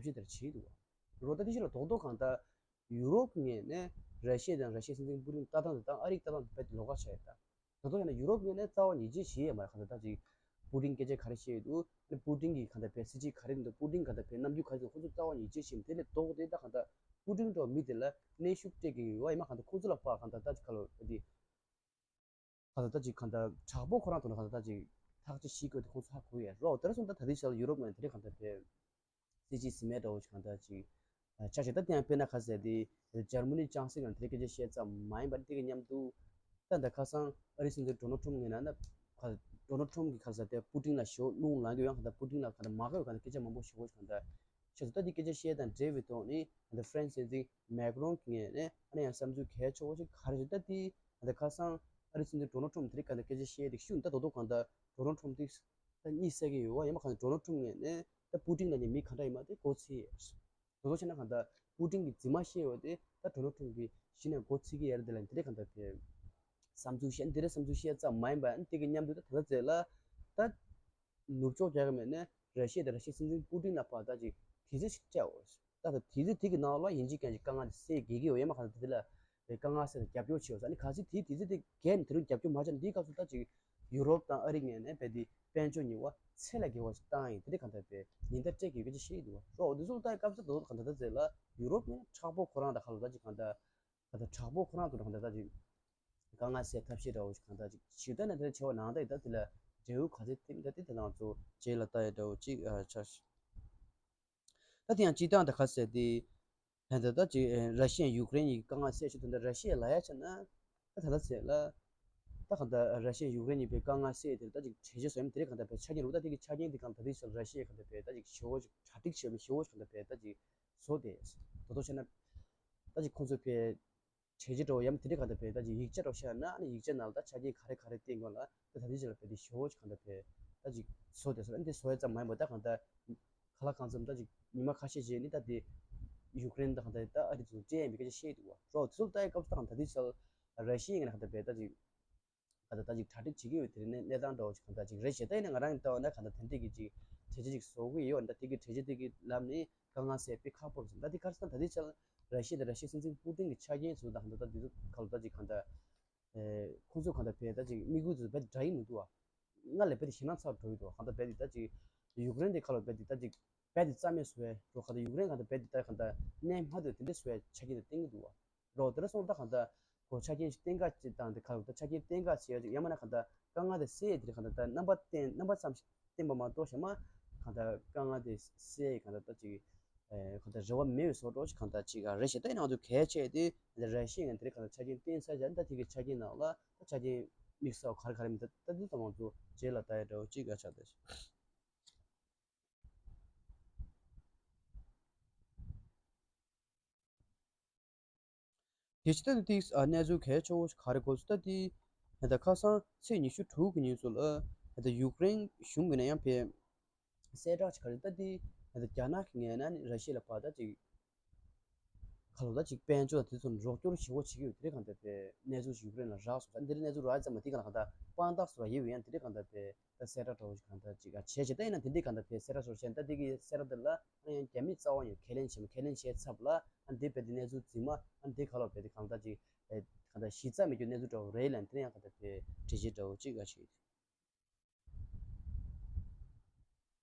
ཅིག་ཐབས་ཤེས་དེར་བྱེད་འདུག་བ། རོ་ད་དེ་ཕྱིར་ལ་རྡོག་རྡོག་གང་ལྟར་ཡུ་རོབ་ངོས་ནས་ར་ཤི་ཡ་དང་ར་ཤི་ཡའི་སྲིད་འཛིན་པུ་ཏིན་ལྟ་སྟངས་དེ་དང་ཨ་རིའི་ལྟ་སྟངས་དེ་རྦད་དེ་ལོགས་ཀ་ཆགས་ཡོད་ད། ད་དུང་ཡང་ན་ཡུ་རོབ་ངོས་ནས་རྩ་བ་ཉིས་བྱེད་བྱེད་ཡས་མ་རེད། གང་ལྟར་ད་ཅིག་པུ་ཏིན་སྐད་ཆ་ག་རེ་བཤད་ཡོད་འདུག་ཨ་ནི་པུ་ཏིན་གྱིས་གང་ལྟར་བས་སྲིད་ཇུས་ག་རེ་འདུག་པུ་ཏིན་གང་ལྟར་བས་རྣམ་འགྱུར་ག་རེ་འདུག་ཁོ་ཚོ་རྩ་བ་ཉིས་བྱེད་བྱེད་མི་དེ་ལས་ལྡོག་སྟེ་ད་གང་ལྟར་པུ་ཏིན་འདྲ་བོ་མི་དེ་ལ་གནོན་ཤུགས་སྤྲད་ཀྱི་ཡོད་བ། ཡིན་མ་གང་ལྟར་ཁོ་ཚོ་ལ་ཕར་གང་ལྟར་ད་ཅིག་ག་ལོ་ད་དེ། གང་ལྟར་ད་ཅིག་གང་ལྟར་དྲག་པོ་ཁོ་རང་ཐོག་ནས་གང་ལྟར་ད་ཅིག་ཐག་གཅོད་བྱེད་དགོས་དེ་ཁོང་ཚོ་ཧ་གོ་ཡས་རོགས། དེ་འདྲ་སོང་ད་ད་ལྟའི་ཆར་ལ་ཡུ་རོབ་ངོས་ནས་དེ་འདྲ་གང་ལྟར་བས་སྲིད་ཇུས་ཟིན་མེད་འདྲ་བོ་ཞིག་གང་ལྟར་ཅིག་ཆགས་ཤིང་། ད་དེ་ཡང་དཔེར་ན་ཁ་གསལ་དེ་འཇར་མ་ནི་ཅང་སྲིད་ལ་དེ་འདྲ་སྐད་ཆ་བཤད་ཙམ་མ་ཡིན་པར་དེ་གི་མཉམ་དུ་ད་ད་ཁ་སང་ཨ་རིའི་སྲིད་འཛིན་ཌོ་ནལ་ཊམ་ངོས་ནས་ན་ཁ་ཌོ་ནལ་ཊམ་གྱིས་ཁ་གསལ་དེ་པུ་ཏིན་ལ་ཞེ་པོ་རླུང་ལངས་ཀྱི་ཡོད། གང་ལྟར་པུ་ཏིན་ལ་གང་ལྟར་མ་དགའ་བའི་གང་ལྟར་སྐད་ཆ་མང་པོ་ཞེ་པོ་ཞིག་གང་ལྟར་ཤེས་སོང་། ད་འདི་སྐད་ཆ་བཤད་དང་འབྲེལ་བའི་ཐོག་ནས་ད་ཧྥ་རན་སི་སྲིད་འཛིན་མེག་རོན་གྱི་ངོས་ནས་ཨ་ནི་ཡང་བསམ་ཚུལ་གལ་ཆེ་བོ་ཞིག་ག་རེ་ཞིག་ད་དེ་ད་ཁ་སང་ཨ་རིའི་སྲིད་འཛིན་ཌོ་ནལ་ཊམ་དེ་རིང་ག་འདྲ་སྐད་ཆ་བཤད་དེ་ཤུགས་ད་དོ་དོ་གང་ལྟར་ཌོ་ནལ་ཊམ་དེ་ད་གཉིད་སད་ཀྱི་ཡོད་བ། ཡང་མ་གང་ལྟར་ཌོ་ནལ་ཊམ་ངོས་ནས་ད་པུ་ཏིན་ལབ་མཁན་མི་ག་འདྲ་ཡིན་མ་དེ་མགོ་ཚོས་ཡོད། དོ་དོ་བྱས་ན་གང་ལྟར་པུ་ཏིན་གྱི་རྫུན་མ་བཤད་ཡོད་དེ་ད་ཌོ་ནལ་ཊམ་གྱིས་གཞི་ནས་མགོ་ཚོས་ཀྱི་ཡོད་རེད། དེ་ལ་དེ་འདྲ་གང་ལྟར་བས་བསམ་ཚུལ་བཤད་འདི་འདྲ་བསམ་ཚུལ་བཤད་ཙམ་མ་ཡིན་པ་ཨ་ནི་དེ་གི་མཉམ་དུ་ད་ད་ལྟ་ཚེ་ལ་ད། ནུབ་ཕྱོགས་རྒྱལ་ཁབ་ནས་ར་ཤི་ཡ་དང་ར་ཤི་ཡའི་སྲིད་འཛིན་པུ་ཏིན་ལ་ཕར་ད་ཅིག་དྲི་རྩད་ཅིག་སྤྲད་འོ། ད་ལྟ་དྲི་རྩད་དེ་གི་ནང་ལ་ཡིན་གཅིག་མིན་གཅིག་དཀའ་ངལ་དེ་སེལ་དགོས་ཀྱི་ཡོད། ཡང་མ་གང་ལྟར་དེ་ལ་དཀའ་ངལ་སེལ་ནས་རྒྱབ་སྐྱོར་བྱེད་འོ་ཟེར། ཨ་ནི་གལ་སྲིད་དེ་དྲི་རྩད་དེ་འགལ་ནས་དེ་རུ་རྒྱབ་སྐྱོར་མ་བྱས་ན་འདིའི་སྐབས་སུ་ད་ཅིག་ཡུ་རོབ་དང་ཨ་རི་ངོས་ནས་རྦད་དེ་དཔལ་འབྱོར་ཉེས་པ་ཚད་ལས་བརྒལ་བ་ཞིག་བཏང་ཡིན། དེ་འདྲ་གང་ལྟར་བས་ཉེན་བརྡ་སྤྲད་དགོས་སྐད་ཆ་བཤད་ཀྱི་འདུག་བ། འོ་འདི་ཚོ་ལ་ལྟ་ཡི་སྐབས་སུ་ད་གང་ལྟར་ད་ཚེ་ལ་ཡུ་རོབ་ནས་མཁྲེགས་པོ་ཁོ་རང་དང་ག་ལ་ད་ཅིག་གང་ལྟར། ད་ལྟ་དྲག་པོ་ཁོ་རང་ཚོ་ད་ལྟ་ཅིག་དཀའ་ངལ་སེལ་ཐབས་ཤེས་འདྲ་བོ་ཞིག་གང་ལྟར་ཅིག་ཞིབ་ལྟ་ནས་དེ་འདྲ་བྱེད་པ་ནང་ལྟར་ཡིན། ད་དེ་ལ་འབྲས་བུ་ག་ཚོད་ཐེབས་ད་དེ་དེ་ནང་ཚོ་རྗེས་ལ་ལྟ་ཡ་འདྲ་བོ་ཅིག་ཨ་ཆགས་ཤིང་། ད་དེ་ཡང་སྤྱིར་བཏང་ད་ག་ཟེར་དེ། ད་ལྟ་ད་ཅིག་ར་ཤི་ཡ་ཡུཀ་རེན་གཉིས་ཀྱི་དཀའ་ངལ་སེལ་ཆེད་དུ་ད་ར་ཤི་ཡ་ལ་ཡ་ཆ་ན་ད་ད་ལྟ་ཟེར་ལ། ད་གང་ལྟར་ར་ཤི་ཡ་ཡུཀ་རེན་གཉིས་པའི་དཀའ་ངལ་སེལ་དེ་ད་ཅིག་གྲོས་ཆོད་བཟོ་ཡ་དེ་རེད། གང་ལྟར་བས་ཆ་རྐྱེན་རུ་ད་དེ་གི་ཆ་རྐྱེན་དེ་གང་ལྟར་དེ་ཚོ་ར་ཤི་ཡ་གང་ལྟར་བས་ད་ཅིག་ཞེ་བོ་ཞིག་གྲ་སྒྲིག་བྱས་མི་ཞེ་བོ་ཞིག་གང་ལྟར་བས་ད་ཅིག་བཟོ་དེ། དོ་དོ་བྱས་ན། ད་ཅིག་ཁོང་ཚོ་བས། གྲོས་ཆོད་འདྲ་བོ་ཡང་དེ་འདྲའི་གང་ལྟར་བས་ད་ཅིག་ཡིག་ཆ་འདྲ་བོ་བཤད་ན་ཨ་ནི་ཡིག་ཆ་ནང་ལ་ད་ཆ་རྐྱེན་ག་རེ་ག་རེ་བསྟན་དགོས་ལ་ད་ད་ལྟའི་ཆ་ལ་བས་དེ་ཞེ་བོ་ཅིག་གང་ལྟར་བས་ད་ཅིག་བཟོ་དེ་སོ་ཨ་ནི་དེ་བཟོ་ཡ་ཙམ་མ་ཡིན་པ་ད་གང་ལྟར་ག་ལ་གང་འཚམ་ད་ཅིག་ཉི་མ་ཁ་ཤས་རྗེས་ནི་ད་དེ་ ཡུཀ་རེན་དང་གང་ལྟར་ད་ཨ་རི་ཚོ་སྤྲད་ཡིན་པའི་སྐད་ཆ་བཤད་འདུག་བ། རོགས་དེ་ཚོ་ལྟ་ཡི་སྐབས་སུ་ད་གང་ལྟར་དེ་ཆ་ར་ཤི་ཡའི་ངོས་ནས་གང་ལྟར་བས་ད་ཅིག་གང་ལྟར་ད་ཅིག་གྲ་སྒྲིག་བྱེད་ཀྱི་ཡོད། དེ་རིང་གནས་སྟངས་འདྲ་བོ་ཅིག་གང་ལྟར་ཅིག་རེད་ཞེ་ད་ཡིན་ན། ང་རང་གི་ལྟ་བ་ན་གང་ལྟར་དེ་འདྲས་ཀྱི་ཅིག་གྲོས་ཆོད་ཅིག་བཟོ་གི་ཡོད། ད་དེ་གི་གྲོས་ཆོད་དེ་གི་ལམ་ནས་དཀའ་ངལ་སེལ་དཔེ་ཁག་པོ་རེད་ཟེར། ད་དེ་ག་རེ་ཟེར་ན་ད་དེ་ཆ་ར་ཤི་ཡ་དང་ར་ཤི་ཡའི་སྲིད་འཛིན་པུ་ཏིན་གྱི་ཆ་རྐྱེན་ཚོ་ད་གང་ལྟར་ད་དེ་ཚོ་གང་ལྟར་ད་ཅིག་གང་ལྟར། ཨེ། ཁོང་ཚོ་གང་ལྟར་བས་ད་ཅིག་དམིགས་ཡུལ་དེ་ཚོ་རྦད་དེ་འདྲ་ཡི་མི་འདུག་བ། སྔར་ལས་རྦད་དེ་ཞེད་སྣང་ཚ་པོ་འགྲོ་ཡི་འདུག་བ། གང་ལྟར་རྦད་དེ་ད་ཅིག་ཡུཀ་རེན་དེ་ཁ་ལོ་རྦད་དེ་ད་ཅིག་རྦད་དེ་རྩ་མེད་བཟོ་བའི་རོགས། གང་ལྟར་ཡུཀ་རེན་གང་ལྟར་རྦད་དེ་ད་གང་ལྟར་གནས་མ་ཐུབ་དེ་འདྲ་བཟོ་བའི་ཆ་རྐྱེན་དེ་བསྟན་གྱི་འདུག་བ། རོགས་དེ་འདྲ་སོང་ད་གང་ལྟར་ཁོ་ཆ་རྐྱེན་ཞིག་བསྟན་ག་ཅིག་དང་དེ་ཁ་ལོ་ད་ཆ་རྐྱེན་བསྟན་ག་ཅིག་ཡ་ཅིག་ཡང་མིན་ན་གང་ལྟར་དཀའ་ངལ་དེ་སེལ་ཡས་དེ་རེད། གང་ལྟར་ད་རྣམ་པ་བསྟན་རྣམ་པ་ཙམ་ཞིག་བསྟན་པ་མ་གཏོགས་གཞན་མ་གང་ལྟར་དཀའ་ངལ་དེ་སེལ་ཡས་གང་ལྟར་ད་ཅིག་ཨེ། གང་ལྟར་རེ་བ་མེད་པའི་བཟོ་འདྲ་ཞིག་གང་ལྟར་ཅིག་རེད་ཞེ་ད་ཡིན་ན། ང་ཚོ་གལ་ཆེ་དེ་ར་ཤི་ཡ་ངོས་དེ་རིང་གང་ལྟར་ཆ་རྐྱེན་བསྟན་ཚར་བཞག་ད་དེ་གི་ཆ་རྐྱེན་ནང་ལ་ད་ཆ་རྐྱེན་དམིགས་བསལ་ག་རེ་ག་རེ་མི་འདུག་ད་དེ་ཚོ་ང་ཚོ་རྗེས་ལ་ལྟ་ཡ་འདྲ་བོ་ཅིག་ག་ཆགས་བསྡད། དེ་ཕྱི་ད་ལྟ་དེ་གནས་ཚུལ་གལ་ཆེ་བོ་ཞིག་ག་རེ་གོ་སོང་ད་དེ། ད་ཁ་སང་ཚེས་ཉི་ཤུ་དྲུག་གི་ཉིན་ཚོ་ལ་ད་ཡུཀ་རེན་གཞུང་གི་ནས་ཡང་ཕེ་གསལ་བསྒྲགས་ཅིག་ག་རེ་ད་དེ། ད་རྒྱ་ནག་གི་ངོས་ནས་ར་ཤི་ཡ་ལ་ཕར་ད་ཅིག་ཁ་ལོ་ད་ཅིག་དཔལ་འབྱོར་དང་དེ་ཚོ་རོགས་སྐྱོར་ཞེ་པོ་བྱེད་ཀྱི་ཡོད། དེ་རིང་གང་ལྟར་ཕེ་གནས་ཚུལ་ཞིག་ཡུཀ་རེན་ལ་རག་སོང་། ད་འདིར་གནས་ཚུལ་རག་ཙམ་མ་དེ་ག་ལ་གང་ལྟར་དཔང་རྟགས་སུ་རག་ཡོད་ཡང་དེ་རིང་གང་ལྟར་ཕེ། ད་གསལ་བསྒྲགས་འདྲ་བོ་ཞིག་གང་ལྟར་ཅིག་བྱས་བྱས་ད་ཡིན་ན་དེ་འདྲའི་གང་ལྟར་བས་གསལ་བསྒྲགས་ཤོར་བྱས་ད་དེ་གི་གསལ་བསྒྲགས་དེ་ལ་ཨ་ཡང་རྒྱ་མི་རྩ་བ་ཉིད་ཁས་ལེན་བྱས་མ་ཁས་ལེན་བྱས་ཚབ་ལ་ཨ་འདི་བས་དེ་གནས་ཚུལ་རྫུན་མ་ཨ་འདི་ག་ལོ་བས་དེ་གང་ལྟར་ཅིག་ཨེ་གང་ལྟར་གཞི་རྩ་མེད་རྒྱུ་གནས་ཚུལ་འདྲ་བོ་རེད་ལབ་དེ་ཡང་གང་ལྟར་བས་འགྲེལ་བཤད་འདྲ་བོ་ཅིག་ག་བྱས།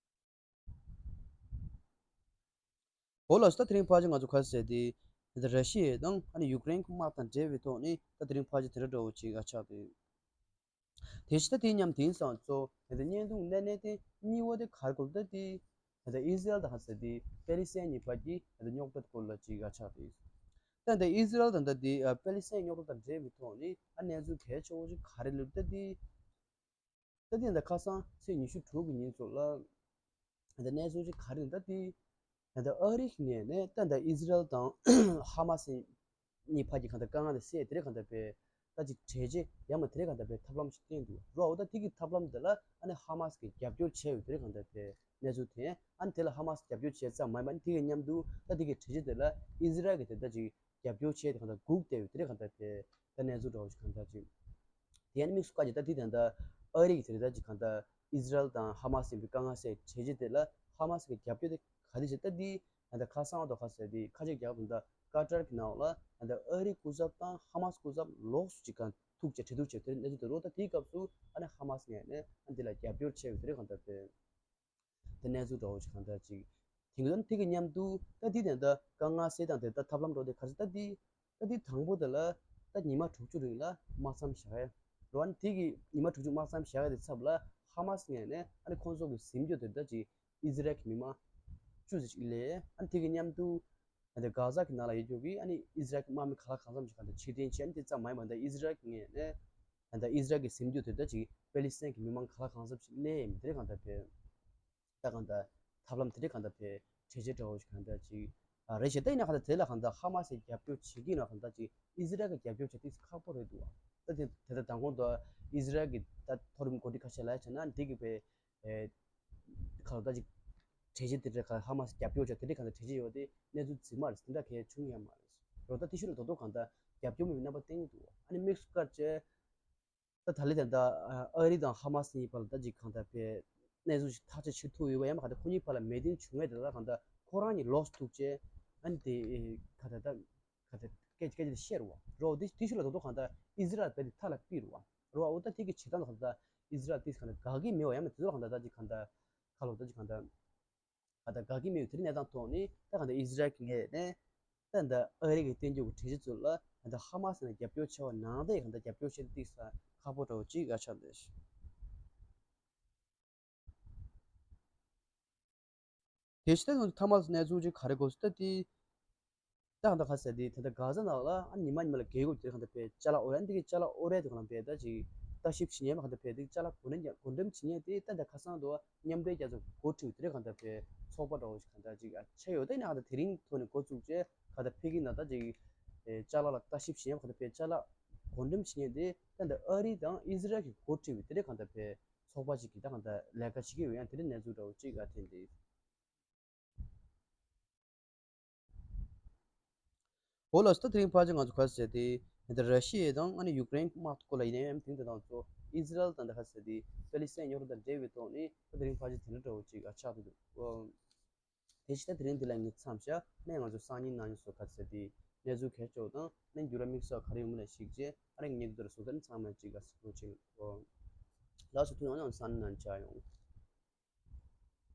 འོ་ལགས་སོ། ད་དེ་རིང་ཕལ་ཆེར་ང་ཚོ་ག་རེ་ཟེར་དེ། ད་ར་ཤི་ཡ་དང་ཨ་ནི་ཡུཀ་རེན་གྱི་དམག་དང་འབྲེལ་བའི་ཐོག་ནས་ད་དེ་རིང་ཕལ་ཆེར་དེ་འདྲ་འདྲ་བོ་ཅིག་ག་ཆགས་འདུག་དེ་བཞིན་ད་དེ་མཉམ་དེང་སང་ཚོ་ད་བརྙན་ཐུང་གནད་ནས་དེ་གཉིས་པ་དེ་ག་རེ་གོ་ད་དེ། ད་ཨི་ཟི་རལ་དང་ཧ་ཟེར་དེ་པེ་ལི་སི་ཐན་གཉིས་བར་གྱི་ད་རྙོག་དྲ་སྐོར་ལ་ཅིག་ག་ཆགས་འདུག་ད་ད་ཨི་ཟི་རལ་དང་ད་དེ་པེ་ལི་སི་ཐན་རྙོག་དྲ་དང་འབྲེལ་བའི་ཐོག་ནས་ཨ་གནས་ཚུལ་གལ་ཆེ་བོ་ཅིག་ག་རེ་ལབ་ད་དེ། ད་ཐེངས་འདི་ཁ་སང་ཚེས་ཉི་ཤུ་དྲུག་གི་ཉིན་ཚོ་ལ་ད་གནས་ཚུལ་ཅིག་ག་རེ་ཡིན་ད་དེ། ད་ཨ་རི་གི་ངོས་ནས་ད་ད་ཨི་ཟི་རལ་དང་ཧ་མ་སི་གཉིས་བར་གྱི་གང་ལྟར་དཀའ་ངལ་དེ་སེལ་དེ་རེད་གང་ལྟར་བས་ད་ཅིག་གྲོས་ཆོད་ཡང་མ་དེ་རེད་གང་ལྟར་བས་ཐབས་ལམ་ཞིག་བསྟན་འདུག་རོ། འོ་ད་དེ་གི་ཐབས་ལམ་དེ་ལ་ཨ་ནི་ཧ་མ་སི་གིས་རྒྱབ་སྐྱོར་བྱས་ཡོད་དེ་རེད་གང་ལྟར་བས་གནས་ཚུལ་དེ། ཨ་ནི་དེ་ལ་ཧ་མ་སི་རྒྱབ་སྐྱོར་བྱས་ཙམ་མ་ཡིན་པ་ཨ་ནི་དེ་གི་མཉམ་དུ་ད་དེ་གི་གྲོས་ཆོད་དེ་ལ་ཨི་ཟི་རལ་གྱིས་དེ་ད་ཅིག་རྒྱབ་སྐྱོར་བྱས་ཏེ་གང་ལྟར་སྒུག་བསྡད་ཡོད་དེ་རེད་གང་ལྟར་བས་ད་གནས་ཚུལ་འདྲ་བོ་ཞིག་གང་ལྟར་ཅིག་དེ་ཡང་དམིགས་སུ་བཀར་གྱི་ད་དེ་ད་ལྟ་ཨ་རི་གི་དེ་རེད་ད་ཅིག་གང་ལྟར་ཨི་ཟི་རལ་དང་ཧ་མ་སི་ཡིན་པའི་དཀའ་ངལ་སེལ་བྱས་རྗེས་དེ་ལ་ཧ་མ་སི་གི་རྒྱབ་སྐྱོར་དེ་ག་དེ་བྱས་ད་དེ་ད་ལྟ་ཁ་སང་བ་དང་ཁ་སང་དེ་ཁ་ཆེ་རྒྱལ་ཁབ་ད་ཀ་ཏར་གི་ནང་ལ་ད་ལྟ་ཨ་རི་སྐུ་ཚབ་དང་ཧ་མ་སི་སྐུ་ཚབ་ལོགས་སུ་ཅིག་གང་ཐུག་བྱས་གྲོས་བསྡུར་བྱས་དེ་གནས་ཚུལ་དེ་རོ། ད་དེའི་སྐབས་སུ་ཨ་ནི་ཧ་མ་སི་ངོས་ནས་ཨ་འདི་ལ་རྒྱབ་སྐྱོར་བྱས་ཡོད་དེ་རེད་གང་ལྟར་བས། དེ་གནས་ཚུལ་འདྲ་བོ་ཞིག་གང་ལྟར་ཅིག་དེང་དུས་དེ་གི་མཉམ་དུ་ད་འདི་དེ་ད་དཀའ་ངལ་སེལ་སྟངས་དེ་ད་ཐབས་ལམ་འདྲ་བོ་དེ་ག་རེ་ད་འདི་ད་འདི་དང་པོ་དེ་ལ་ད་ཉི་མ་དྲུག་ཅུ་རིང་ལ་དམག་མཚམས་བཞག་ཡ་རོ། ཨ་ནི་དེ་གི་ཉི་མ་དྲུག་ཅུ་དམག་མཚམས་བཞག་ཡ་དེ་ཚབ་ལ་ཧ་མ་སི་ངོས་ནས་ཨ་ནི་ཁོང་ཚོ་གི་ཟིན་རྒྱུ་དེ་ད་ཅིག་ཨི་ཟི་རལ་གི་མི་མང་བཅུ་ཙམ་ཅིག་ལས། ཨ་ནི་དེ་གི་མཉམ་དུ་ད་ལྟ་གྷ་ཟ་གི་ནང་ལ་ཡོད་རྒྱུ་གི་ཨ་ནི་ཨི་ཟི་རལ་གི་དམག་མི་ག་ལ་གང་འཚམ་ཞིག་གང་ལྟར་ཕྱིར་འཐེན་བྱས། ཨ་ནི་དེ་ཙམ་མ་ཡིན་པ་ད་ཨི་ཟི་རལ་གི་ངོས་ནས་ད་ལྟ་ཨི་ཟི་རལ་གྱི་ཟིན་རྒྱུ་དེ་ད་ཅིག་པེ་ལི་སི་ཐན་གྱི་མི་མང་ག་ལ་གང་འཚམ་ཞིག་སླེབས་ཡིན་དེ་རེད་གང་ལྟར་བས། ད་གང་ལྟར་ཐབས་ལམ་དེ་འདྲ་གང་ལྟར་བས་གྲོས་ཆོད་འདྲ་བོ་ཞིག་གང་ལྟར་ཅིག་ཨ་རེད་ཤག་ད་ཡིན་ན་གང་ལྟར་དེ་ལ་གང་ལྟར་ཧ་མ་སི་རྒྱབ་སྐྱོར་བྱེད་ཀྱི་ཡིན་ན་གང་ལྟར་ཅིག་ཨི་ཟི་རལ་གྱི་རྒྱབ་སྐྱོར་བྱེད་ཏིག་ཁག་པོ་རེད་འདུག་ད་དེ་དེ་ལྟར་དང་གོང་དུ་ཨི་ཟི་རལ་གྱི་ད་མཐོ་རིམ་འགོ་ཁྲིད་ཁ་ཤས་ལ་བྱས་ན་འདི་གི་བས་ཨེ་གང་ལྟར་ཅིག་གྲོས་ཆོད་དེ་འདྲ་ག་ཧ་མ་སི་རྒྱབ་སྐྱོར་བྱེད་དེ་འདྲ་གང་ལྟར་གྲོས་ཆོད་ཡོད་དེ་གནས་ཚུལ་རྫུན་མ་རེད། དེ་འདྲ་གལ་བྱུང་ཡང་མ་རེད། རོ་ད་དེ་ཤུལ་ལ་རྡོག་རྡོག་གང་ལྟར་རྒྱབ་སྐྱོར་མེད་པའི་རྣམ་པ་བསྟན་གྱི་འདུག་ཨ་ནི་དམིགས་སུ་བཀར་བྱས། ད་ད་ལི་ད་ལྟ་ཨ་རི་དང་ཧ་མ་སི་གཉིས་བར་ལ་ད་ཅིག་གང་ལྟར་བས་གནས་ཚུལ་ཞིག་ཐག་གཅོད་བྱེད་ཐུབ་ཡོད་པ་ཡང་མ་གང་ལྟར་ཁོ་གཉིས་བར་ལ་མོས་མཐུན་བྱུང་ཡས་དེ་ལ་གང་ལྟར་ཁོ་རང་གཉིས་ལོགས་ཐུག་བྱས་ཨ་ནི་དེ་གང་ལྟར་ད་གང་ལྟར་སྐད་སྐད་ཆ་དེ་བཤད་རུ་བ་རོ། དེ་དེ་ཤུལ་ལ་རྡོག་རྡོག་གང་ལྟར་ཨི་ཟི་རལ་བས་དེ་མཐའ་ལ་ཕུད་རུ་བ་རོ། འོ་ད་དེ་གི་བྱེད་སྟངས་གང་ལྟར་ཨི་ཟི་རལ་དེ་གང་ལྟར་དགའ་གི་མེད་པ་ཡང་མ་དེ་ཚོ་གང་ལྟར་ད་ཅིག་གང་ལྟར་ཁ་ལོ་ད་ཅིག་གང་ལྟར། ད་ལྟ་དགའ་གི་མེད་པའི་དེ་རིང་གནས་སྟངས་ཐོག་ནས་ད་གང་ལྟར་ཨི་ཟི་རལ་གྱི་ངོས་ནས་ད་ལྟ་ཨ་རི་གི་བསྟན་རྒྱུ་གི་གྲོས་གཞི་ཚོ་ལ་ད་ལྟ་ཧ་མ་སི་ནས་རྒྱབ་སྐྱོར་བྱས་པ་ནང་བཞིན་གང་ལྟར་རྒྱབ་སྐྱོར་བྱེད་ཏིག་ས་ཁག་པོ་འདྲ་བོ་ཅིག་ག་ཆགས་འདུག་དེ་ཕྱི་ད་ཐ་མ་ལ་གནས་ཚུལ་ཅིག་ག་རེ་གོ་སོང་ད་དེ། ད་གང་ལྟར་ཁ་ཟེར་དེ་ད་ལྟ་གྷ་ཟ་ནང་ལ་ཨ་ཉི་མ་ཉི་མ་ལ་རྒྱལ་ཁབ་དེར་གང་ལྟར་བས་ཅ་ལག་ཨོ་རན་དེ་གི་ཅ་ལག་ཨོ་རན་དེ་གང་ལ་བས་ད་ཅིག་ལྟ་ཞིབ་བྱེད་མཁན་གང་ལྟར་བས་དེ་ཅ་ལག་བགོ་འགྲེམས་བགོ་འགྲེམས་བྱེད་མཁན་དེ་ད་ལྟ་ཁ་སང་དུ་མཉམ་འབྲེལ་རྒྱལ་ཚོགས་འགོ་ཁྲིད་དེ་གང་ལྟར་བས་ཚོགས་པ་འདྲ་བོ་ཞིག་གང་ལྟར་ཅིག་ཨ་ཆགས་ཡོད། དེ་ནས་གང་ལྟར་དེ་རིང་ཐོག་ནས་འགོ་བཙུགས་བྱས་གང་ལྟར་ཕ་གི་ནང་ད་ཅིག་ཅ་ལག་ལ་ལྟ་ཞིབ་བྱེད་མཁན་གང་ལྟར་བས་ཅ་ལག་བགོ་འགྲེམས་བྱེད་མཁན་དེ་ད་ལྟ་ཨ་རི་དང་ཨི་ཟི་རལ་གྱིས་འགོ་ཁྲིད་པའི་དེ་གང་ལྟར་བས་ཚོགས་པ་ཞིག་གིས་ད་གང་ལྟར་ལས་ཀ་བྱེད་ཀྱི་ཡོད། ཡང་དེ་འདྲའི་གནས་ཚུལ་འདྲ་བོ་ཅིག་ཨ་ཐེན་ཏེ། འོ་ལགས་སོ། ད་དེ་རིང་ཕལ་ཆེར་ང་ཚོ་ག་རེ་ཟེར་དེ། ད་ར་ཤི་ཡ་དང་ཨ་ནི་ཡུཀ་རེན་དམག་སྐོར་ལ་ཡིན་ནའི་དེང་དེ་དང་ཚོ་ཨི་ཟི་རལ་དང་ད་ག་རེ་ཟེར་དེ་པེ་ལི་སི་ཐན་རྙོག་དྲ་དང་འབྲེལ་བའི་ཐོག་ནས་ད་དེ་རིང་ཕལ་ཆེར་དེ་འདྲ་འདྲ་བོ་ཅིག་ཨ་ཆགས་བསྡད་འདུག། ཨོ། དེ་བཞིན་ད་དེ་རིང་འདི་ལ་ངས་མཚམས་བཞག་ནས་ང་ཚོ་སང་ཉིན་གནངས་ཉིན་སོགས་ག་རེ་ཟེར་དེ་གནས་ཚུལ་གལ་ཆེ་བ་དང་ནས་འགྱུར་བ་དམིགས་བསལ་ག་རེ་ཡོང་མིན་ལ་གཞིགས་རྗེས་ཨ་ནི་ངས་འདི་ལྟར་བཟོ་ཐབས་ཚང་མ་ཅིག་ག་རེ་ཟེར་དགོས་ཅིག། ཨོ། ལགས་སོ། ཐུགས་རྗེ་གནང་། སང་ཉིན་ནང་མཇལ་ཡོང་།